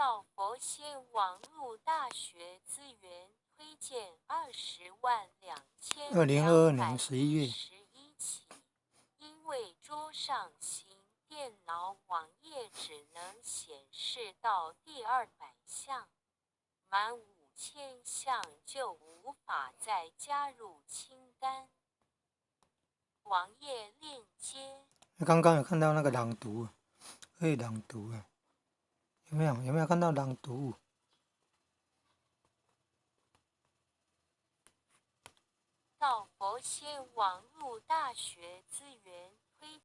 到佛歇網路大學資源推薦202, 2022年11月。 211起，因為桌上型電腦網頁只能顯示到第200項，滿5000項就無法再加入清單。網頁鏈接。剛剛有看到那個朗讀，可以朗讀啊，有沒有？有沒有看到朗讀？到佛歇網路大學資源